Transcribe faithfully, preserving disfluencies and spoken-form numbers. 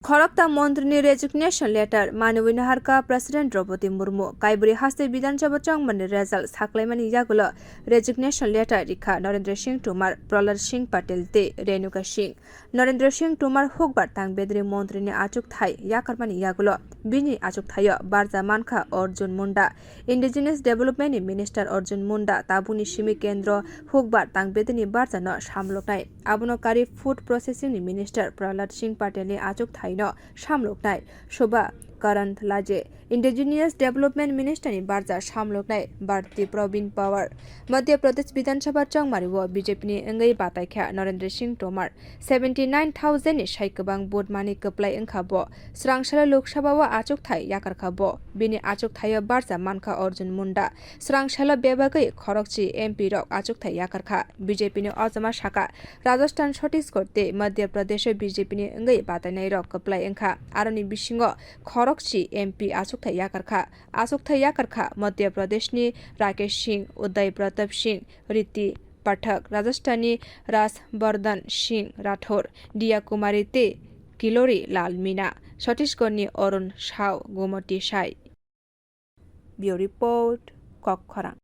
Khorokta montrini resignation letter manwi naharkha President Droupadi Murmu. Kaibri haste Bidhan Sabha chongmani result saklaimani yagulo resignation letter rikha Narendra Singh Tomar, Prahlad Singh Patel tei Renuka Singh. Narendra Singh Tomar hukbar tang bedri montrini achukthai yakarmani yagulo bini achukthaio barja mankha Arjun Munda. Indigenous Development ni Minister Arjun Munda tabukni simi kendro hukbar tang bedini barjano samloknai. Abono kari Food Processing ni Minister Prahlad Singh Patel ni achukthaino samloknai Shobha Karanthlaje. Indigenous Development Minister ni barja samloknai Bharti Pravin Pawar. Madhya Pradesh Bidhan Sabha chongmari o B J P ni wngwi bataikha Narendra Singh Tomar. Seventy nine thousand ni sai kwbang vote mani kwplai wngkha bo. Swrang salo Lok Sabha o achukthai yakarkha bo. Bini achukthaio barja mankha Arjun Munda. Swrang salo bebagwi khorokchi M P rok achukthai yakarkha. B J P ni ojama saka Rajasthan, Chhattisgarh tei Madhya Pradesh o B J P ni wngwi batainai rok kwplai wngkha. Aroni bisingo khorokchi M P achukthai yakarkha. Achukthai yakarkha Madhya Pradesh ni Rakesh Singh, Uday Pratap Singh, Riti Pathak, Rajasthan ni Raj Bardhan Singh Rathore, Diya Kumari tei Kilori Lal Meena, Chhattisgarh ni Arun Sahu, Gomati Sahi. Bureau Report, Kokkhorang.